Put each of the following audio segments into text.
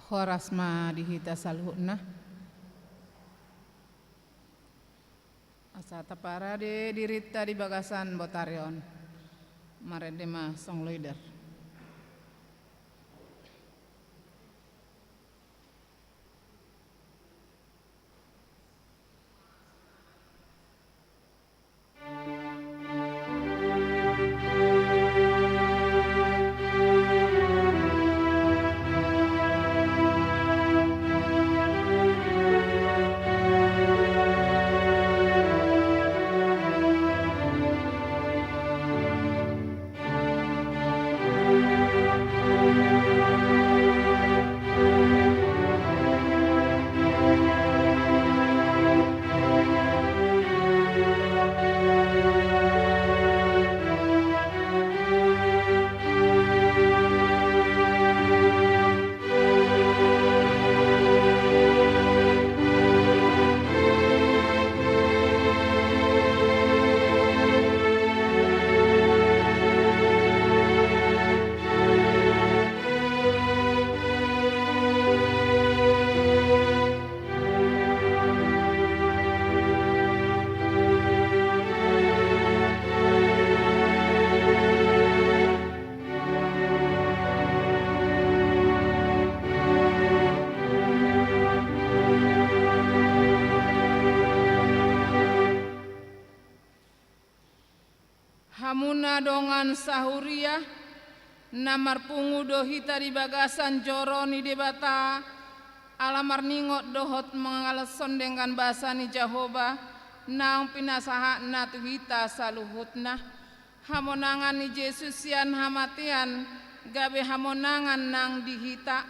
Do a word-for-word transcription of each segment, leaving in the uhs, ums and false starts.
Horas ma di hita saluhutna. Asa taparade dirinta di bagasan botari on. Marende ma songloider. Hamuna dongan sahuria, na marpungu do hita di bagasan joro ni Debata, ala marningot dohot mangalashon denggan basa ni Jahowa, naung pinasahatna tu hita saluhutna. Hamonangan ni Jesus sian hamatean, gabe hamonangan nang di hita,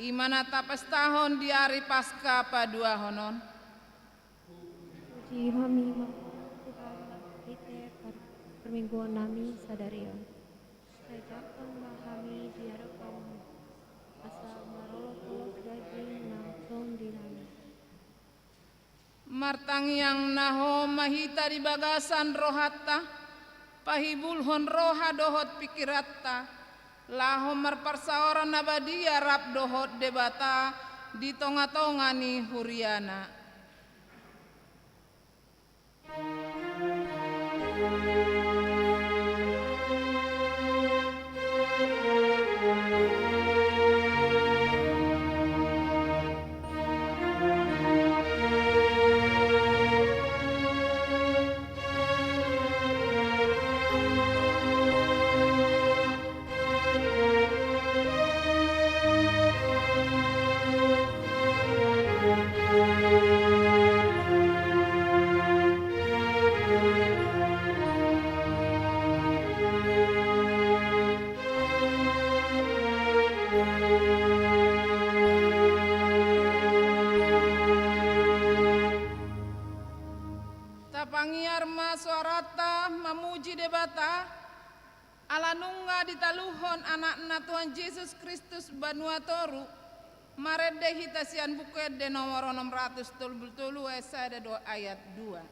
i ma na tapestahon di ari Paska paduahon on. Puji hami ma Ho Tuhan, marhite par-, parmingguon nami sadari on. Sai jangkon ma hami di adopanMu, asa marolopolop daging nang tondi nami. Martangiang na Ho ma hita di bagasan rohanta, pahibulhon roha dohot pingkiranta, laho marparsaoran na badia rap dohot Debata di tongatonga ni huriaNa. Tapangiar ma soaranta mamuji Debata, ala nunga ditaluhon AnakNa Tuhan Jesus Kristus banua toru, marende hita sian Buku Ende nomor onom ratus tolu pulu tolu, ayat sada dohot ayat dua.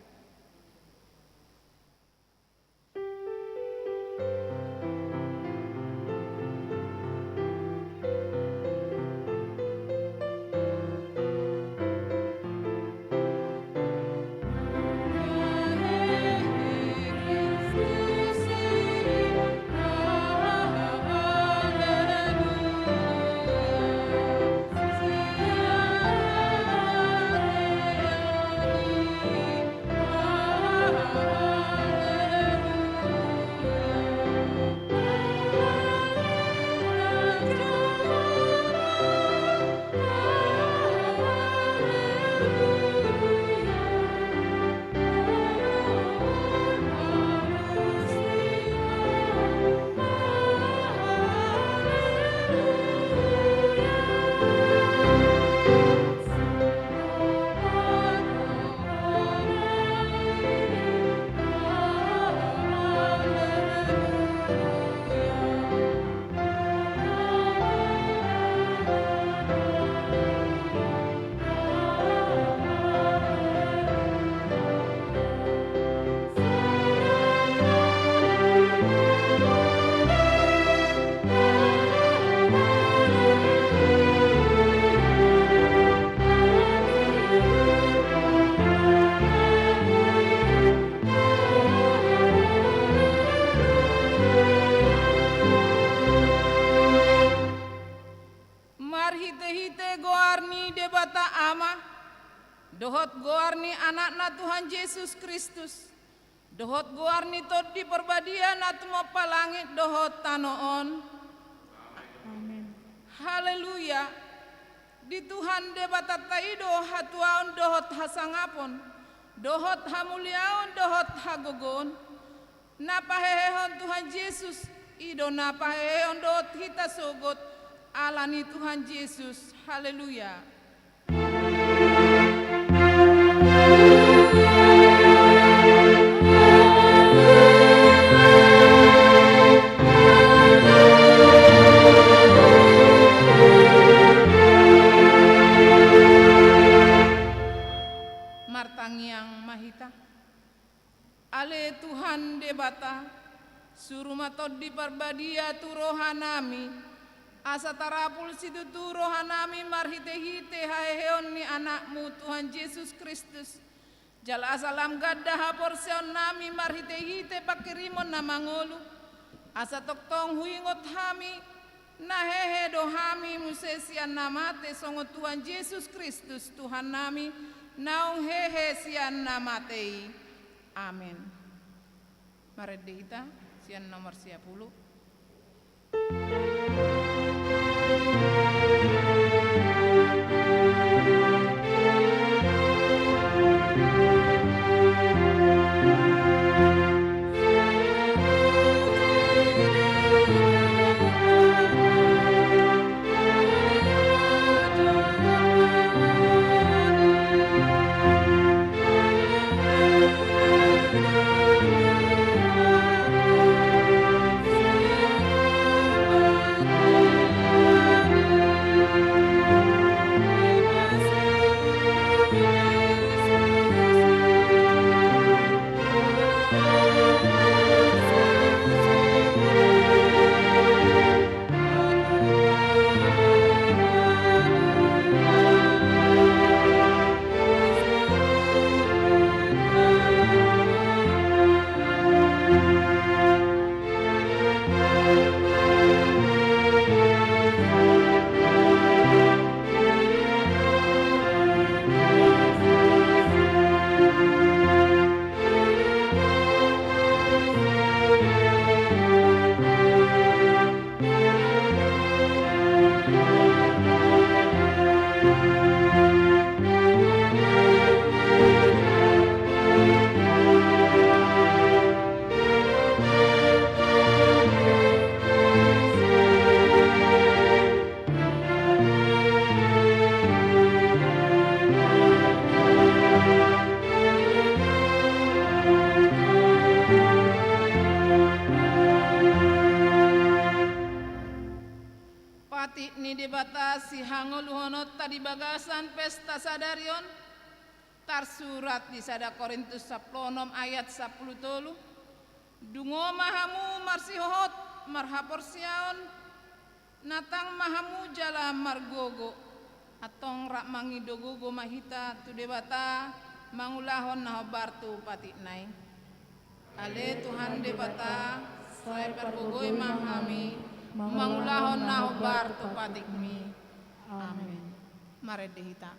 Marhite goar ni Debata Ama, dohot goar ni Anakna Tuhan Jesus Kristus, dohot goar ni Tondi Parbadia na tumompa langit dohot tano on. Amen. Haleluya. Di Tuhan Debatanta i do hatuaon dohot hasangapon, dohot hamuliaon dohot hagogoon. Na pahehehon Tuhan Jesus, i do na pahehehon dohot hita sogot, ala ni Tuhan Jesus. Haleluya. Martangiang ma hita. Ale Tuhan Debata, suru ma Tondi Parbadia tu rohanami, asa tarapul situtu rohanami marhitehite haheheon ni Anakmu Tuhan Jesus Kristus. Jala asa lam ganda haporseaonnami marhitehite pangkirimon na mangolu, asa tongtong huingot hami, na hehe do hami muse sian na mate songon Tuhan Jesus Kristus Tuhannami, naung hehe sian na mate i. Amen. Marende hita sian nomor sia pulu. Patik ni Debata sihangoluhononta di bagasan pesta sadari on, tarsurat di sada Korintus sampulu onom ayat sampulu tolu. Dungo ma hamu marsihohot marhaporseaon, natang ma hamu jala margogo. Antong rap mangido gogo ma hita tu Debata mangulahon na hombar tu patikna i. Ale Tuhan Debata, sai pargogoi ma hami mangulahon na hombar tu patikmi. Amen. Marende hita.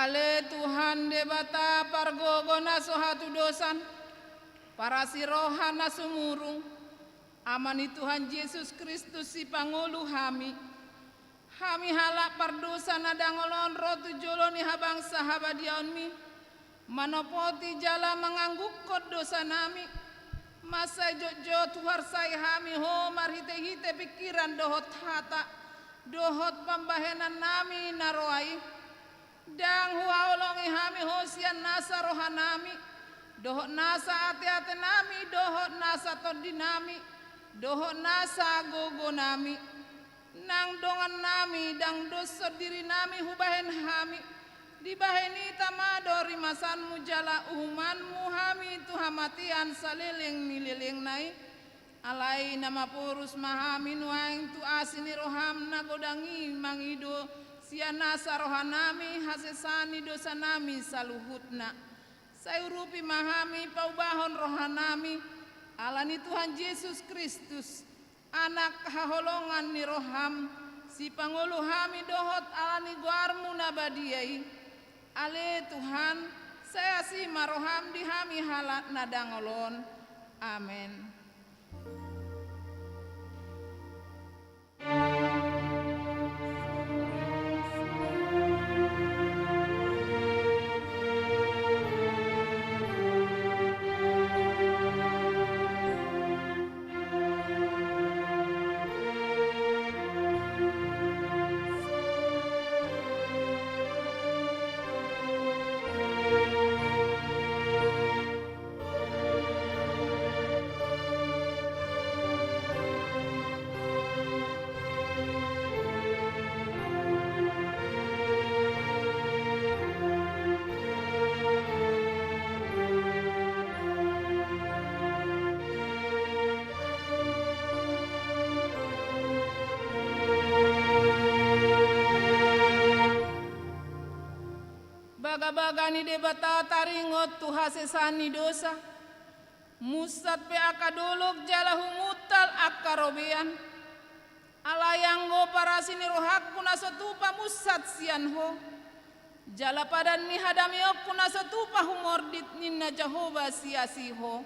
Ale Tuhan Debata pargogo na so hatudosan, parasi roha na sumurung, Ama ni Tuhan Jesus Kristus sipangolu hami. Hami halak pardosa na dangol on ro tu jolo ni habangsa habadiaonmi, manopoti jala manganggukkon dosanami. Mansai jotjot huarsai hami ho marhitehite pingkiran dohot hata, dohot pambahenannami na roa i. Ndang huhaholongi hami ho sian nasa rohanami, dohot nasa ateatenami, dohot nasa tondinami, dohot nasa gogonami. Nang dongannami, ndang doshon dirinami hubahen hami. Dibahen hita ma do rimasanmu jala uhumanmu hami tu hamatean saleleng ni lelengna i. Alai na maporus ma hami nuaeng tu asi ni roham na godang i mangido sian nasa rohanami hasesaan ni dosanami saluhutna. Sai urupi ma hami paubahon rohanami, ala ni Tuhan Jesus Kristus, Anak haholongan ni roham, sipangolu hami dohot ala ni goarmu na badia i. Ale Tuhan, sai asi ma roham di hami halak na dangol on. Amen. Bagabaga ni Debata taringot tu hasesaan ni dosa, munsat pe angka dolok jala humuntal angka robean. Alai anggo parasi ni rohangku na so tupa munsat sian Ho, jala padan ni hadameonku na so tupa humordit ninna Jahowa siasi Ho,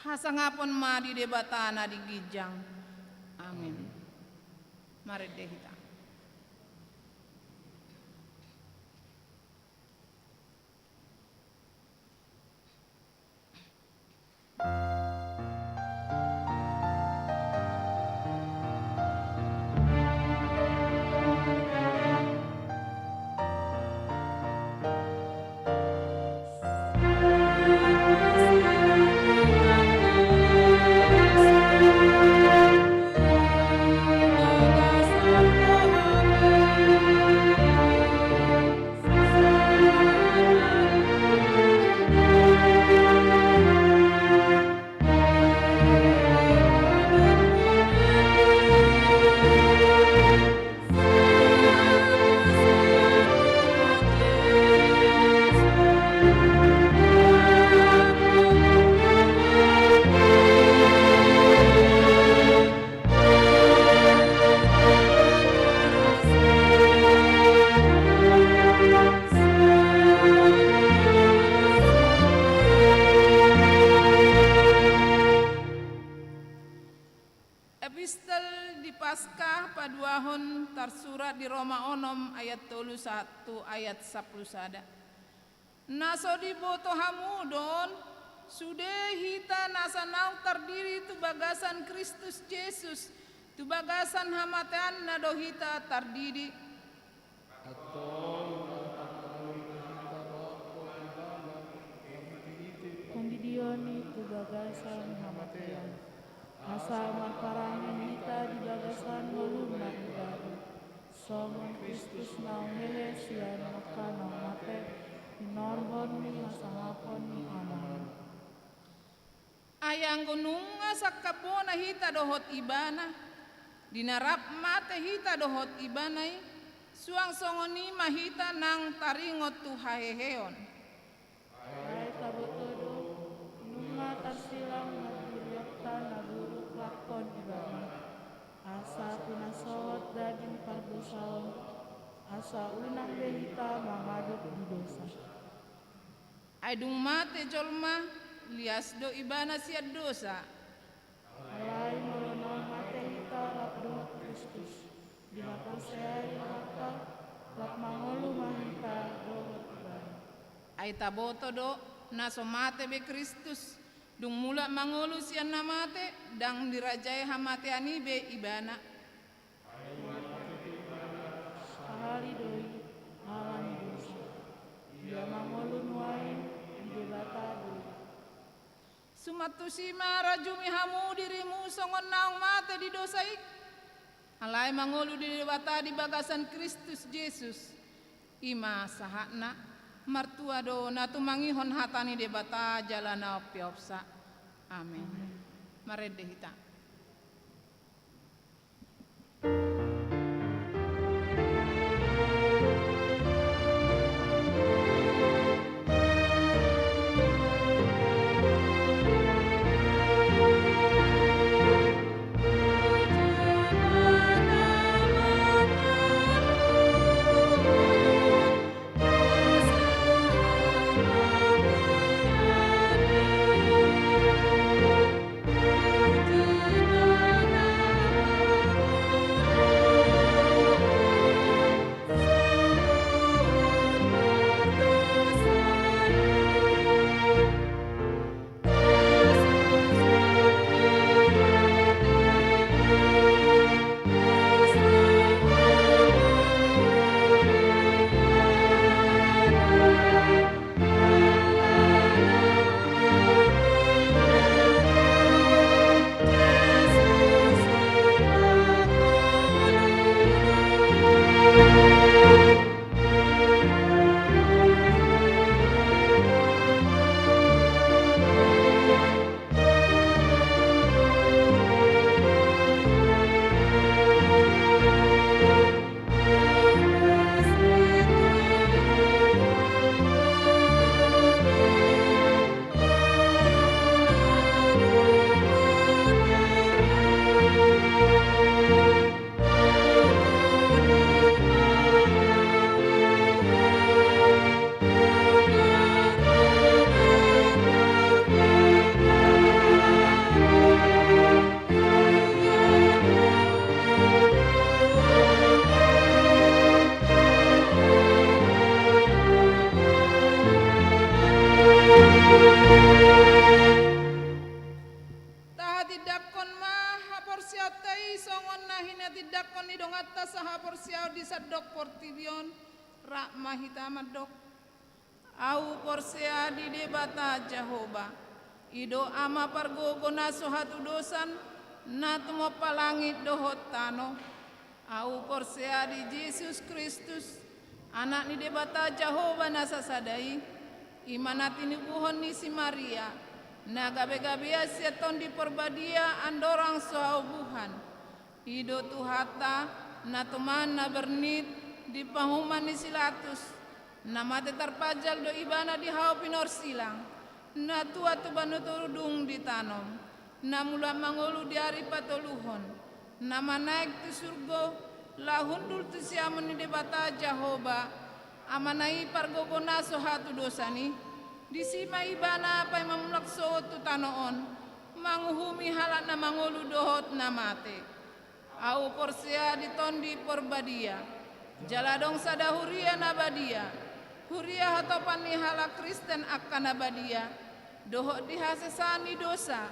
hasangapon ma di Debata na di ginjang. Amen. Marende hita. Epistel di Paskah paduahon tarsurat di Roma onom ayat tolu sahat tu ayat sampulu sada. Na so diboto hamu do on, sude hita nasa naung tardidi tu bagasan Kristus Jesus, tu bagasan hamateanna do hita tardidi. Antong, pandidion i tu bagasan hamatean, asa marparange hita di bagasan ngoluna ibana. Songon Kristus naung hehe sian angka naung mate, di norbon ni hasangapon ni Ama. Ai anggo nunga sangkap bona hita dohot Ibana, di na rap mate hita dohot Ibana i, suang songon i ma hita nang taringot tu haheheon. Ai taboto do, nunga tarsilang ma dirionta na buruk lakkon Ibana, asa pinasohot daging pardosaon, asa unang be hita mangadop di dosa. Ai dung mate jolma, lias do ibana sian dosa. Alai molo naung mate hita rap dohot Kristus, dihaporseai rohanta, rap mangolu ma hita dohot Ibana. Ai taboto do, na so mate be Kristus, dung mulak mangolu sian na mate, ndang dirajai hamatean i be Ibana. Sahali do i, ala ni dosa. Ia mangolu nuaeng di Debata do i. Suman tusi ma rajumi hamu dirimu songon naung mate di dosa i. Alai mangolu di Debata di bagasan Kristus Jesus. I ma sahatna, martua do na tumangihon hata ni Debata jala na umpeopsa. Amen. Marende hita. Tahatindangkon ma haporseaonta i songon na hinatindangkon ni donganta sahaporseaon di sandok portibi on, rap ma hita mandok. Ahu porsea di Debata Jahowa, i do Ama pargogo na so hatudosan, na tumompa langit dohot tano. Ahu porsea di Jesus Kristus, Anak ni Debata Jahowa na sasada i, i ma na tinubuhon ni si Maria, na gabegabean sian Tondi Porbadia andorang so haubuhan. I do Tuhanta, na tuman na bernit, di pahuman ni si Latus, na mate tarpajal do Ibana di hau pinorsilang, na tuat tu banua toru dung ditanom, na mulak mangolu di ari patoluhon, na manaek tu surgo, laho hundul tu siamun ni Debata Jahowa, Amana i pargogo na so hatudosan i, disi ma Ibana paima mulak sogot tu tano on, manguhumi halak na mangolu dohot na mate. Ahu porsea di Tondi Porbadia, jala adong sada huria na badia, huria hatopan ni halak Kristen angka na badia, dohot di hasesaan ni dosa,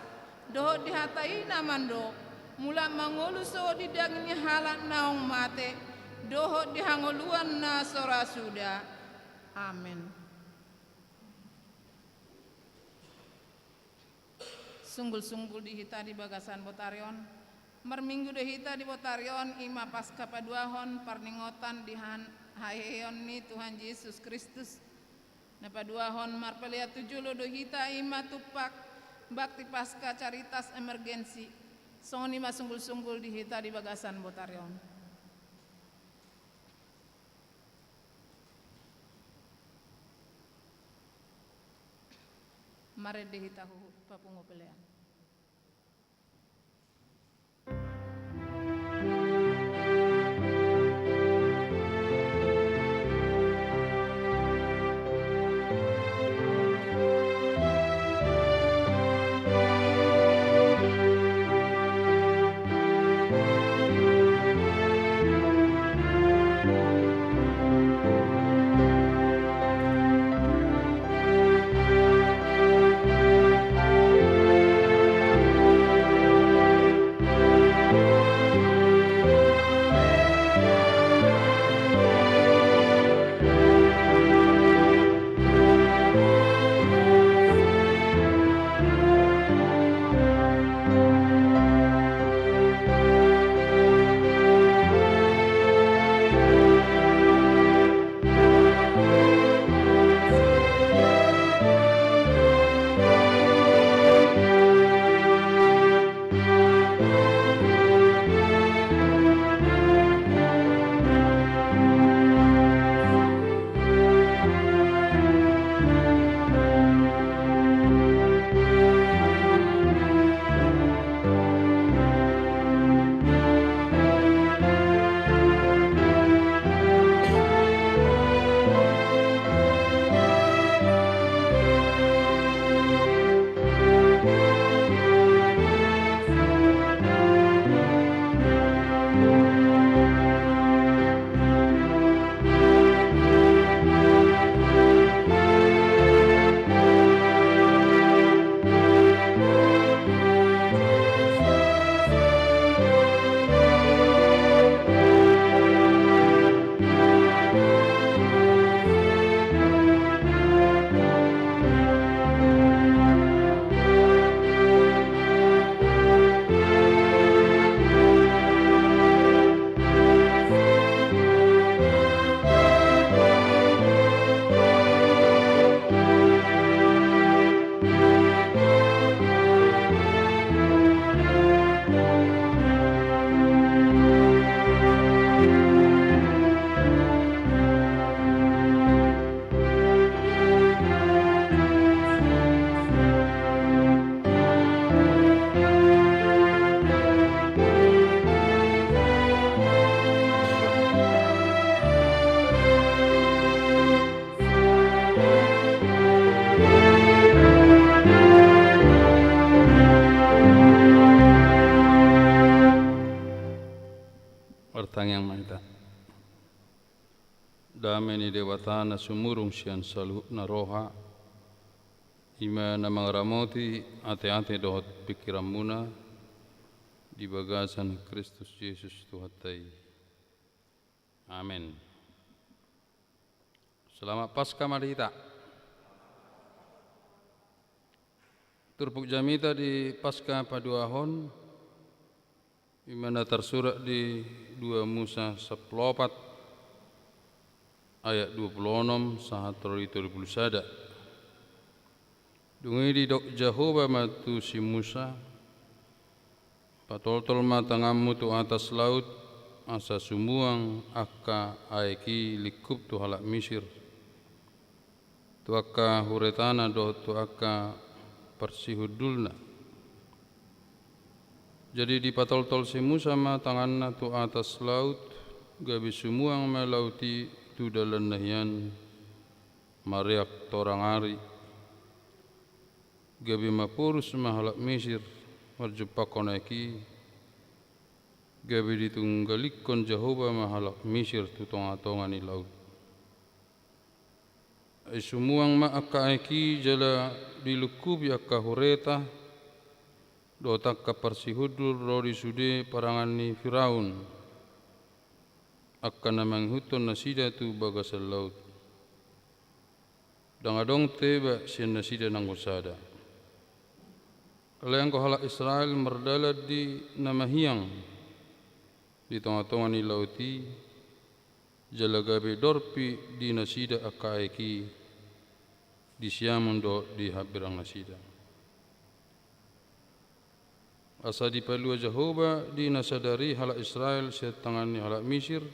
dohot di hata i na mandok, mulak mangolu sogot di daging ni halak naung mate, dohot di hangoluan na so ra suda. Amen. Sunggul-sunggul di hita di bagasan botari on. Marminggu do hita di botari on, i ma Paska paduahon parningotan di han-, haheheon ni Tuhan Jesus Kristus. Na paduahon marpelean tu jolo do hita, i ma tumpak bakti Paska Caritas Emergency. Songon i ma sunggul-sunggul di hita di bagasan botari on. Marende hita huhut papungu pelean. Tangiang ma hita. Dame ni Debata na sumurung sian saluhutna roha, i ma na mangaramoti ateate dohot pingkiranmuna di bagasan Kristus Jesus Tuhanta i. Amen. Selamat Paskah ma di hita. Turpuk jamita di Paskah paduahon, i ma na tarsurat di dua Musa sampulu opat ayat dua pulu onom sahat ro di tolu pulu sada. Dung i didok Jahowa ma tu si Musa: Patoltol ma tanganmu tu atas laut, asa sumuang angka aek i lingkup tu halak Misir, tu angka huretana dohot tu angka parsihundulna. Jadi dipatoltol si Musa ma tanganna tu atas laut, gabe sumuang ma laut i tu dalanna hian, mareak torang ari. Gabe maporus ma halak Misir marjumpangkon aek i, gabe ditunggalikkon Jahowa ma halak Misir tu tongatonga ni laut. Ai sumuang ma angka aek i jala dilingkupi angka hureta dohot angka parsihundul ro di sude parangan ni Firaun, angka na mangihuthon nasida tu bagasan laut. Ndang adong teba sian nasida nanggo sada. Alai anggo halak Israel mardalan di na mahiang di tongatonga ni laut i, jala gabe dorpi di nasida angka aek i di siamun dohot di hambirang nasida. Asa dipalua Jahowa di na sadari halak Israel sian tangan ni halak Misir,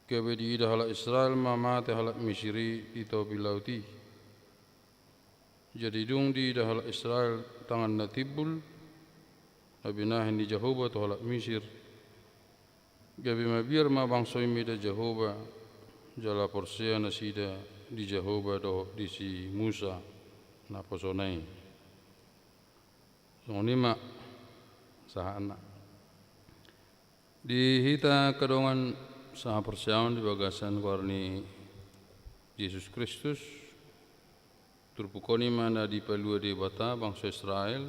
gabe diida halak Israel ma mate halak Misir i di topi laut i. Jadi dung diida halak Israel tangan na timbul na binahen ni Jahowa tu halak Misir, gabe mabiar ma bangso i mida Jahowa, jala porsea nasida di Jahowa dohot di si Musa naposona i. Songon i ma sahatna. Di hita angka dongan sahaporseaon di bagasan goar ni Jesus Kristus, turpuk on i ma na dipalua Debata bangso Israel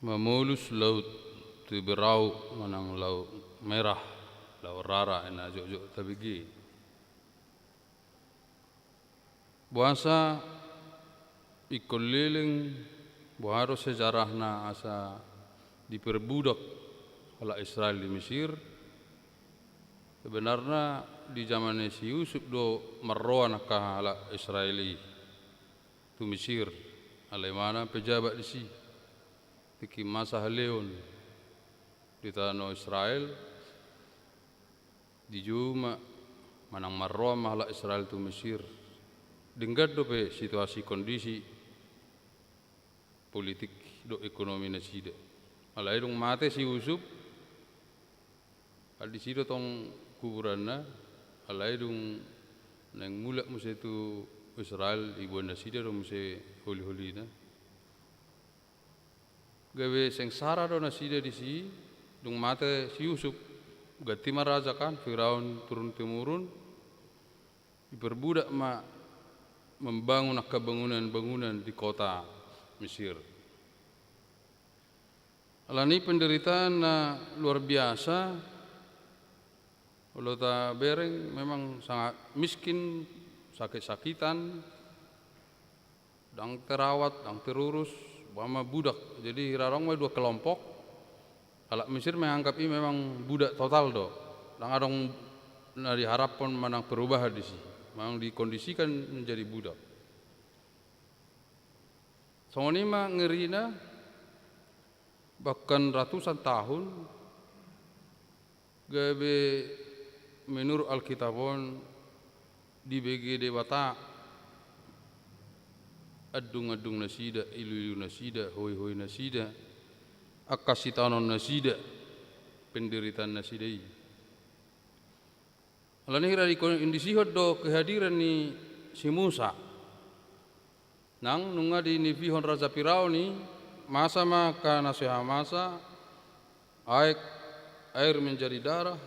mamolus laut Tiberau manang Laut Merah, Laut Rara, na jotjot tabege. Boasa ingkon leleng, boha do sejarahna asa diperbudak halak Israel di Mesir? Sebenarna di jaman ni si Yusuf do marroan angka halak Israel i tu Mesir, alai manang pejabat disi, tingki masa haleon di tano Israel, dijou ma manang marroan ma halak Israel tu Mesir. Denggan dope situasi kondisi politik dohot ekonomi nasida. Alai dung mate si Yusuf, al disi do tong kuburanna, alai dung naeng mulak muse tu Israel, diboan nasida do muse holiholina. Gabe sengsara do nasida disi, dung mate si Yusuf. Ganti ma raja kan, Firaun turun temurun, diperbudak ma membangun angka bangunan-bangunan di kota Mesir. Alani penderitaan na luar biasa, olo tabereng memang sangat miskin, sakit-sakitan, ndang terawat, ndang terurus, umpama budak. Jadi hira adong ma dua kelompok, halak Mesir menganggap i memang budak total do. Ndang adong na diharaphon manang perubahan disi. Memang dikondisikan menjadi budak. Songon i ma ngerina, bahkan ratusan tahun, gabe menurut Alkitab on dibege Debata andung-andung nasida, ilu-ilu nasida, hoi-hoi nasida, angka sitaonon nasida, penderitaan nasida i. Alani hira dikondisihon do kehadiran ni si Musa. Nang nunga dinipihon raja Firaun i, masa ma angka na so hea masa, aek air menjadi darah,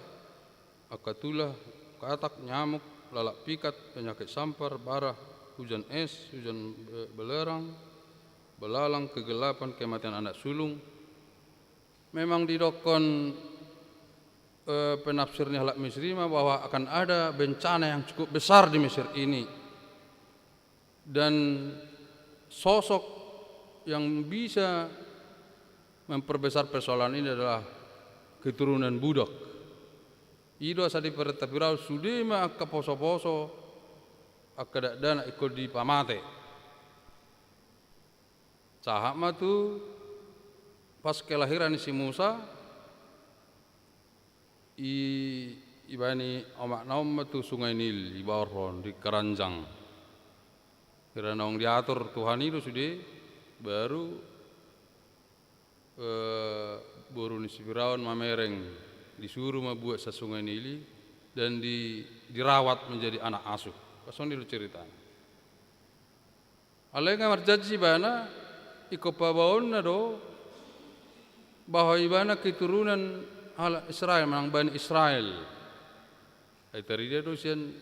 angka tulah, katak, nyamuk, lalat pikat, penyakit sampar, barah, hujan es, hujan be-, belerang, belalang, kegelapan, kematian anak sulung. Memang didokkon, eh, penafsir ni halak Misri ma bahwa akan ada bencana yang cukup besar di Mesir ini. Dan sosok yang bisa memperbesar persoalan ini adalah keturunan budak. I do asa diparenta Firaun, sude ma angka poso-poso, angka dakdanak ingkon dipamate. Sahat ma tu pas kelahiran ni si Musa, i-, ibani omakna on ma tu Sungai Nil, ibaor on di keranjang. Hira naung diatur Tuhan i do sude, baru, eh, boru ni si Firaun mamereng, disuru ma buat sian Sungai Nil i, dan di-, dirawat menjadi anak asuh. Pas on i do ceritana. Alai nga marjanji ibana, ingkon paboaonna do, bahwa ibana keturunan halak Israel, manang Bani Israel. Ai tarida do sian,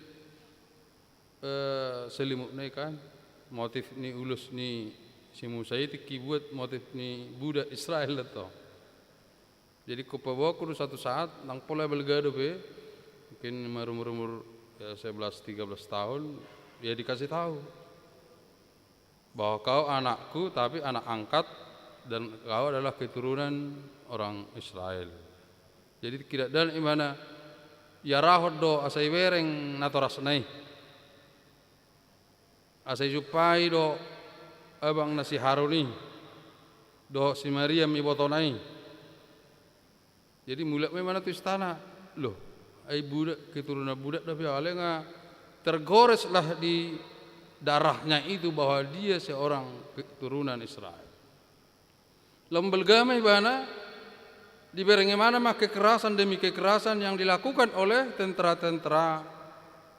eh, selimutna i kan, motif ni ulos ni si Musa i tingki buat motif ni budak Israel do tong. Jadi ingkon paboaonku do satu saat, ndang pola balga dope, mungkin marumur-umur, ya, sebelas, tiga belas tahun, ya dikasih tahu bahwa kau anakku, tapi anak angkat, dan kau adalah keturunan orang Israel. Jadi tingki dakdanak ibana, iarahon do asa ibereng natorasna i. Asa ijumpai do abangna si Harun i, dohot si Mariam ibotona i. Jadi mulak ma ibana tu istana. Loh, ai budak, keturunan budak dope au, alai nga tergoreslah di darahnya itu bahwa dia seorang keturunan Israel. Lam balga ma ibana, dibereng ibana ma kekerasan demi kekerasan yang dilakukan oleh tentara-tentara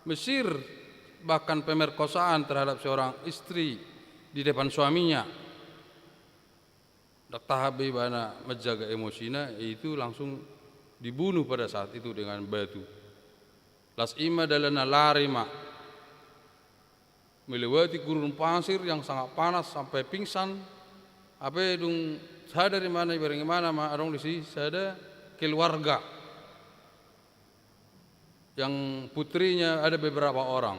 Mesir, bahkan pemerkosaan terhadap seorang istri di depan suaminya. Ndang tahan be ibana menjaga emosina, itu langsung dibunuh pada saat itu dengan batu. Las i ma dalanna, lari ma melewati gurun pasir yang sangat panas sampai pingsan. Hape dung sadar ibana, ibereng ibana ma adong disi sada keluarga yang putrinya ada beberapa orang.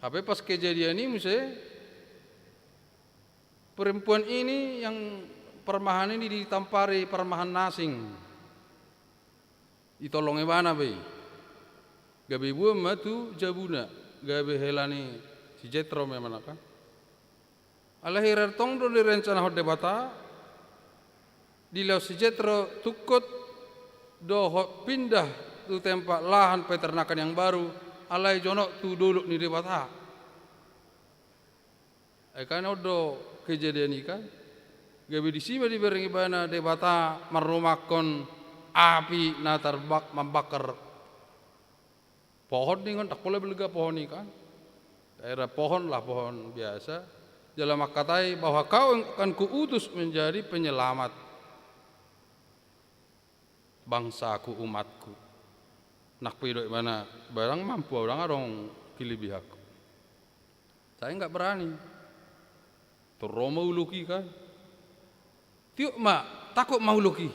Hape pas kejadian i muse, perempuan ini yang parmahan ini ditampari parmahan na asing. Ditolong ibana be i. Gabe iboan ma tu jabuna, gabe hela ni si Jetro memang kan. Alai hira tong do direncanahon Debata, dilehon si Jetro tungkot dohot pindah tu tempat lahan peternakan yang baru, alai jonok tu dolok ni Debata. Ai kan on do kejadian i kan. Gabe disi ma dibereng ibana Debata marrumangkon api na tarbak-, mambakar pohon ninna on, ndang pola balga pohon i kan. Daerah pohon lah, pohon biasa. Jala mangkatai bahwa kau akan kuutus menjadi penyelamat bangsaku, umatku. Nang pe didok ibana, barang mampu au, ndang adong kelebihanku. Sai nggak berani. Tung ro ma ulok i kan. Tiop ma, tangkok ma ulok i.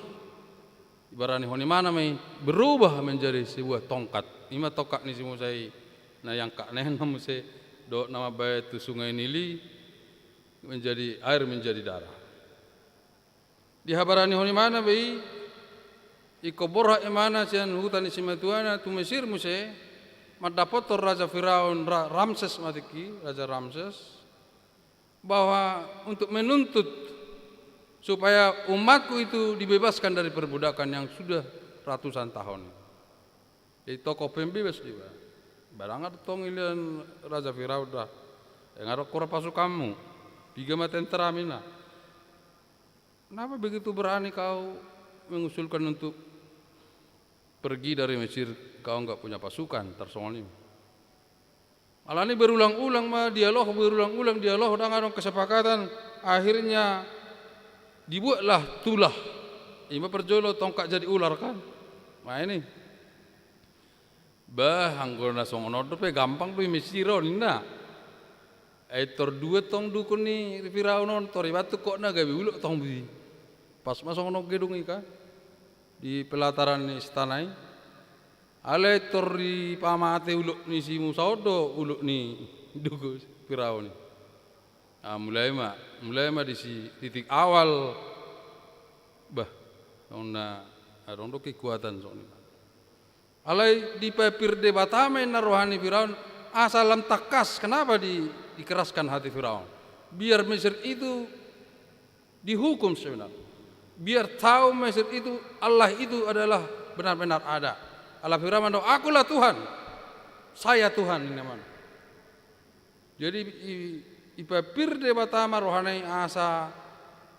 Dibaranihon ibana ma i, berubah menjadi sebuah tongkat. I ma tongkat ni si Musa i na iangkat na i, na muse dohot na mambahen tu Sungai Nil i menjadi, air menjadi darah. Dihabaranihon ibana be i, ingkon borhat ibana sian huta ni simatuana tu Mesir muse, mandapothon Raja Firaun, Ra-, Ramses ma tingki, Raja Ramses, bahwa untuk menuntut supaya umatku itu dibebaskan dari perbudakan yang sudah ratusan tahun. Jadi tokoh pembebas do iba. Barang adong tong ilean Raja Firaun da. Ai nga adong hura pasukanmu. Piga ma tentarami na. Kenapa begitu berani kau mengusulkan untuk pergi dari Mesir, kau nggak punya pasukan, tarsongon i. Alani berulang-ulang ma dialog, berulang-ulang dialog, ndang adong kesepakatan. Akhirnya dibuatlah tulah. Ima parjolo tongkat jadi ular kan. Nah ini. Bah, anggo na songon on dope gampang do i Mesir on, ninna. Ai tor dua tong dukun ni Firaun on, tor iba tungkotna gabe ulok tong budi. Pas ma songon on gedung i kan. Di pelataran ni istana i. Alai tor dipamate ulok ni si Musa on do ulok ni dukun Firaun i. Ah, mulai ma, mulai ma di si titik awal. Bah, songon na adong do kekuatan songon i. Alai dipapir Debata ma inna roha ni Firaun, asa lam tangkas. Kenapa di, dikeraskan hati Firaun? Biar Mesir itu dihukum sebenarnya. Biar tahu Mesir itu, Allah itu adalah benar-benar ada. Ala Firaun mandok, "Akulah Tuhan. Saya Tuhan," ini namanya. Jadi i, ipapir Debata ma rohana i asa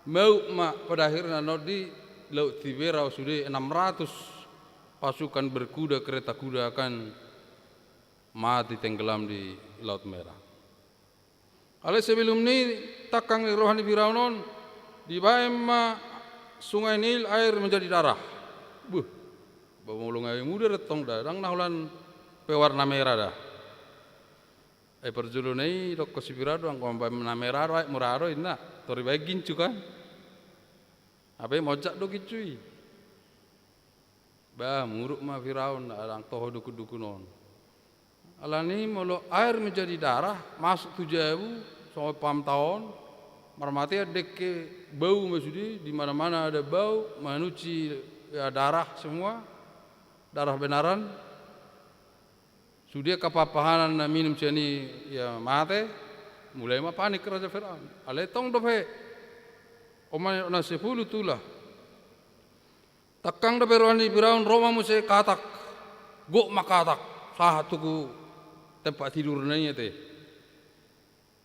mauk ma pada akhirna non di Laut Tiberias sude enam ratus pasukan berkuda, kereta kuda akan mati tenggelam di Laut Merah. Alai sebelum ni tangkang ni roha ni Firaun on, dibaen ma Sungai Nil air menjadi darah. Buh, ba molo ngai muda rettong da, ndang na holan pe warna merah da. Ai parjolo na i dokkon si Firaun do, anggo mambaen na merah do aek mura do inna, tor ibaen gincu kan. Hape monjak do gincu i. Bah, muruk ma Firaun, ndang toho dukun-dukun on. Alani molo air menjadi darah, masuk tu jabu, songon paham taon, marmatean dengke, bau ma sude, di mana-mana ada bau, manuci ya darah semua, darah benaran. Sude angka pahan-pahanan na minum sian i ia mate, mulai ma panik Raja Firaun. Alai tong dope, on ma na sepuluh tulah. Tangkang dope roha ni Firaun, ro ma muse katak, gok ma katak, sahat tu tempat tidurna i ate.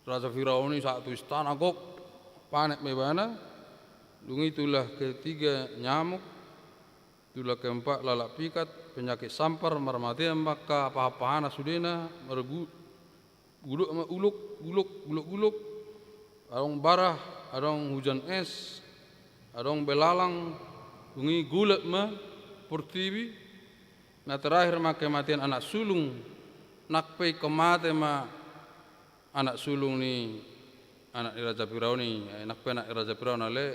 Raja Firaun i sahat tu istana gok, panik ma ibana. Dung i tulah ketiga nyamuk, tulah keempat lalat pikat, penyakit sampar, marmatean ma angka pahan-pahanan sudena, margu-, gulok ma ulok, gulok, gulok, gulok. Adong barah, adong hujan es, adong belalang, dung i golap ma portibi. Na terakhir ma kematian anak sulung, nang pe ingkon mate ma anak sulung ni anak ni Raja Firaun i, eh, nang pe anak ni Raja Firaun, alai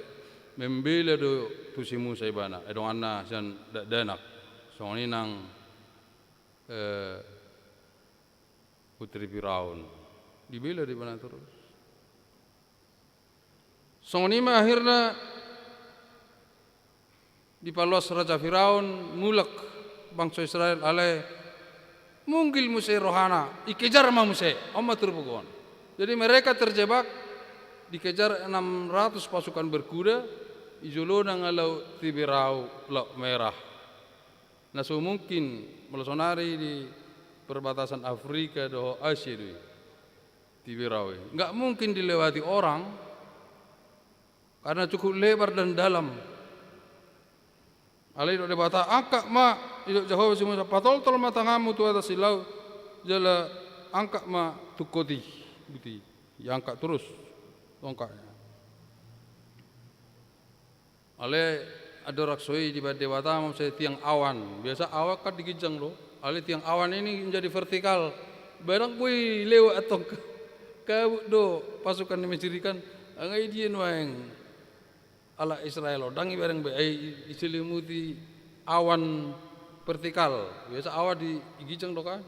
membela do tu si Musa ibana, eh, donganna sian dakdanak. Songon i nang, eh, putri Firaun. Dibela do ibana torus. Songon i ma akhirna dipaloas Raja Firaun mulak bangso Israel, alai munggil muse rohana, dikejar ma muse, on ma turpuk on. Jadi mereka terjebak, dikejar enam ratus pasukan berkuda, di jolona nga Laut Tiberias, Laut Merah. Na so mungkin, molo sonari di perbatasan Afrika dohot Asia do i. Tiberias i. Nggak mungkin dilewati orang, karena cukup lebar dan dalam. Alai didok Debata, angkat ma, didok Jahowa tu si Musa, patoltol ma tanganmu tu atas ni laut, jala angkat ma tungkot i, buti, diangkat torus tongkatna. Alai andorang so i dibaen Debata ma muse tiang awan. Biasa awan kan di ginjang do. Alai tiang awan ini menjadi vertikal. Barang boi lewat antong ka-, kabut do pasukan ni Mesir i kan. Nga i dia nuaeng halak Israel on, ndang ibereng be, ai diselimuti awan vertikal. Biasa awan di, di ginjang do kan.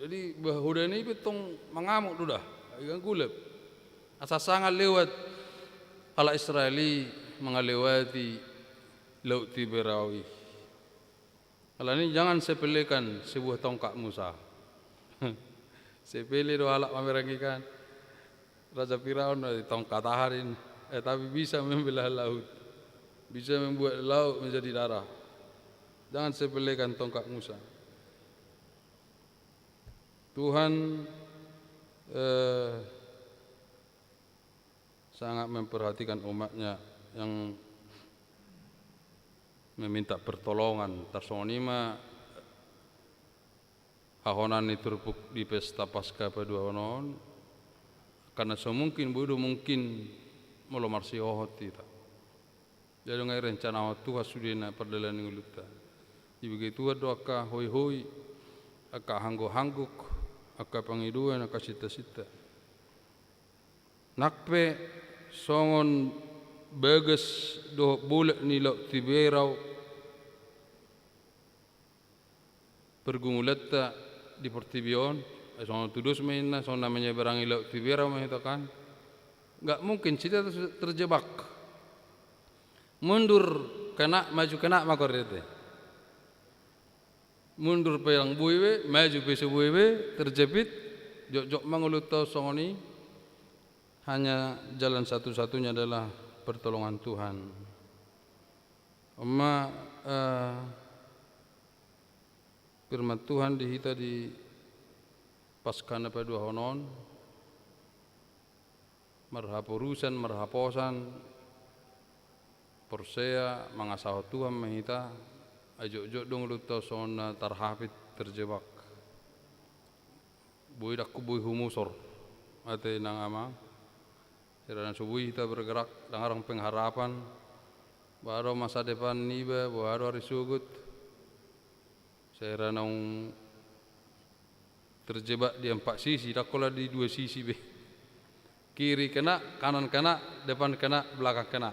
Jadi, bah, hoda ni i pe tong mangamuk do da, ai kan golap. Asa sanga lewat halak Israel i mangalewati Laut Tiberias i. Alani jangan sepelekan sebuah tongkat Musa. Sepele do halak mamereng i kan. Raja Firaun, eh, tongkat aha do i, eh, tapi bisa membelah laut. Bisa membuat laut menjadi darah. Jangan sepelekan tongkat Musa. Tuhan, eh, sangat memperhatikan umat-Nya yang meminta pertolongan. Tarsongon i ma hahonan ni turpuk di pesta Paskah paduahon on, karena so mungkin, boi do mungkin molo marsihohot hita. Jadi nunga irencanahon Tuhan sudena pardalanan ni ngolunta. Dibege Tuhan do angka hoihoi, angka hanggohanggok, angka pangidoan, angka sintasinta. Nang pe songon bagas dohot bolak ni Laut Tiberau, pergumulanta di portibi on, eh, songon tudos ma inna, songon na menyeberangi Laut Tiberau ma hita kan. Nggak mungkin hita ter-, terjebak. Mundur kena, maju kena ma kore te. Mundur pe ndang boi be, maju pe so boi be, terjepit, jotjot ma ngolunta songon i. Hanya jalan satu-satunya adalah pertolongan Tuhan. Oma, eh, firman Tuhan di hita di Paskah na paduahon on, marhaporusan, marhaposan, porsea, mangasahon Tuhan ma hita, ai jotjot do ngolunta songon na tarhapit, terjebak. Boi ndang huboi humusor, ate inang amang. Sera na so boi hita bergerak, ndang adong pengharapan. Boha do masa depan niba, boha do ari sogot. Sera naung terjebak di empat sisi, ndang holan di dua sisi be. Kiri kena, kanan kena, depan kena, belakang kena.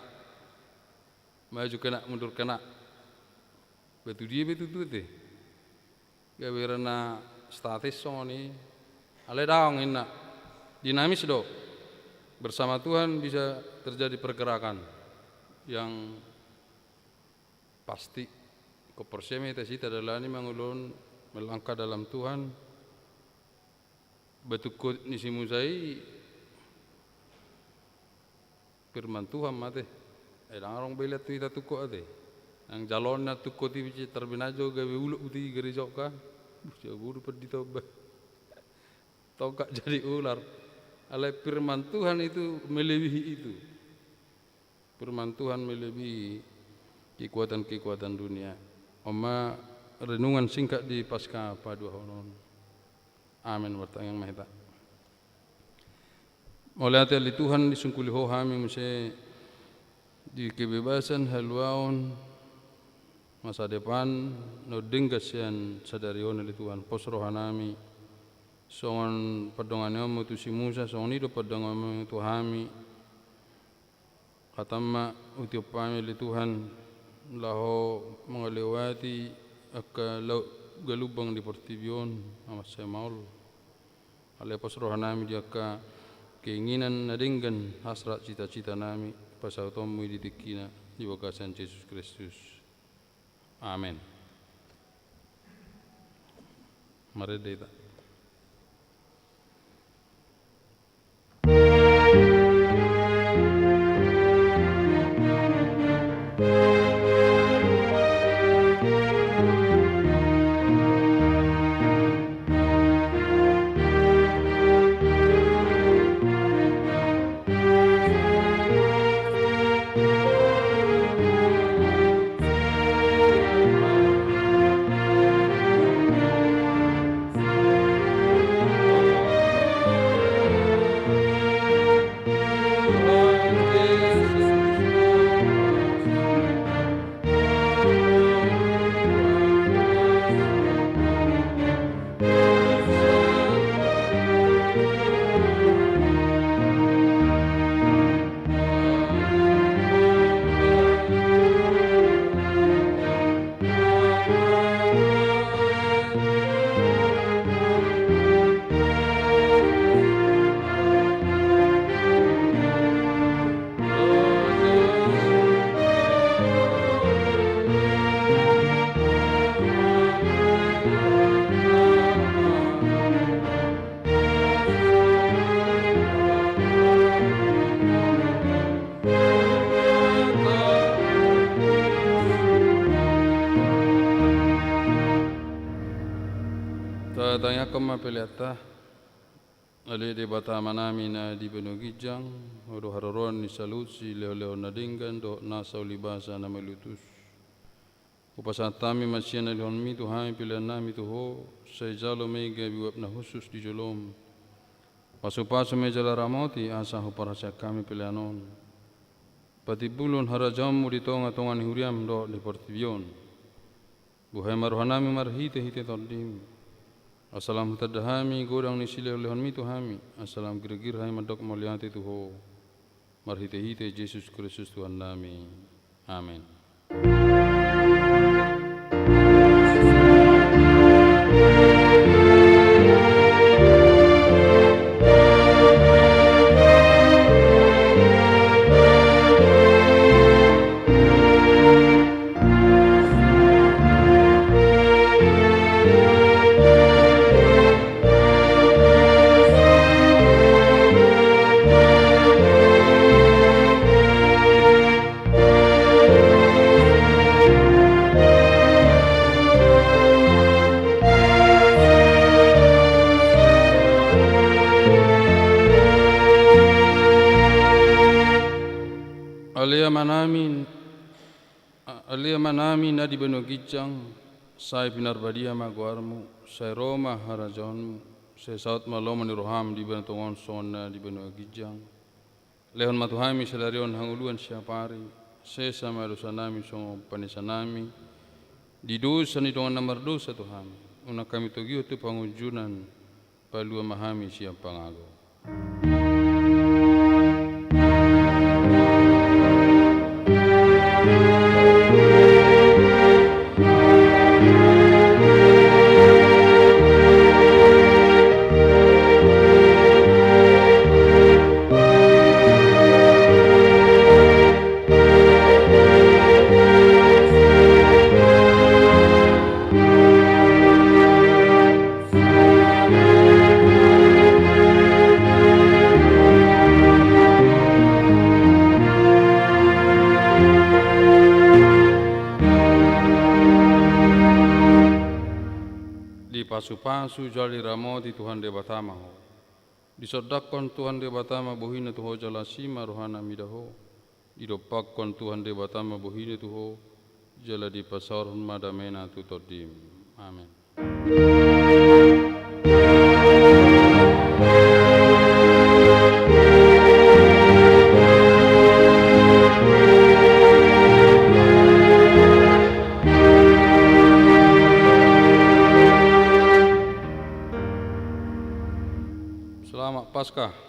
Maju kena, mundur kena. Ba tu dia be tutu te. Gabe ra na statis songon i. Alai daong inna. Dinamis do. Bersama Tuhan bisa terjadi pergerakan yang pasti. Ingkon porsea ma hita, sita dalani mangulon melangkah dalam Tuhan. Ba tungkot ni si Musa i firman Tuhan ma te. Eh, ndang adong be lean tu hita tungkot ate. Nang jaloon na tungkot i bisa tarbinajo gabe ulok buti gereja on kan. Buh, jabu do pandita on ba. Tongkat jadi ular. Alai firman Tuhan itu melebihi itu. Firman Tuhan melebihi kekuatan-kekuatan dunia. Oma renungan singkat di Paskah paduahon on. Amen. Martangiang ma hita. Mauliate ale Tuhan, disungkuli Ho hami muse di kebebasan, haluaon, masa depan na denggan sian sadari on ale Tuhan. Pos rohanami songon pandonganionmu tu si Musa, songon i do pandonganionmu tu hami. Hatam ma utiop hami ale Tuhan, laho mangalewati angka laut galumbang di portibi on, na mansai maol. Alai pos rohanami di angka keinginan na denggan, hasrat, cita-citanami, pasautonmu i di tingkina, di bagasan Jesus Kristus. Amen. Marende hita. Tatangiangkon ma peleanta. Ale Debata Amanami na di banua ginjang, Ho do haroroan ni saluhut silehonlehon na denggan dohot nasa ulibasa na malutus. Hupasahat hami ma sian na nilehonmi tu hami peleannami tu Ho, sai jalo ma i gabe uap na hushus di jolom. Pasupasu ma i jala ramoti asa huparhaseang hami pelean on. patimbulhon harajaonmu di tonga-tonga ni huriam dohot di portibi on. Buhai ma rohanami marhite-hite Tondim, asa lam hutanda hami godang ni silehon-lehonmi tu hami, asa lam girgir hami mandok mauliate tu Ho, marhite-hite Jesus Kristus Tuhannami. Amen. Ale Amanami, A-, ale Amanami na di banua ginjang, sai pinarbadia ma goarmu, sai ro ma harajaonmu, sai saut ma lomo ni roham di banua tonga on songon na di banua ginjang. Lehon ma tu hami sadari on hangoluan siapari, sesa ma dosanami songon panesanami di dosa ni dongan na mardosa tu hami. Unang hami togihon tu pangunjunan, palua ma hami sian pangago. Dipasupasu jala diramoti Tuhan Debata ma ho. Disondangkon Tuhan Debata ma bohina tu ho jala asi ma rohana mida ho. Didompakkon Tuhan Debata ma bohina tu ho, jala dipasaorhon ma damena tu tondim. Amen. Selamat Paskah.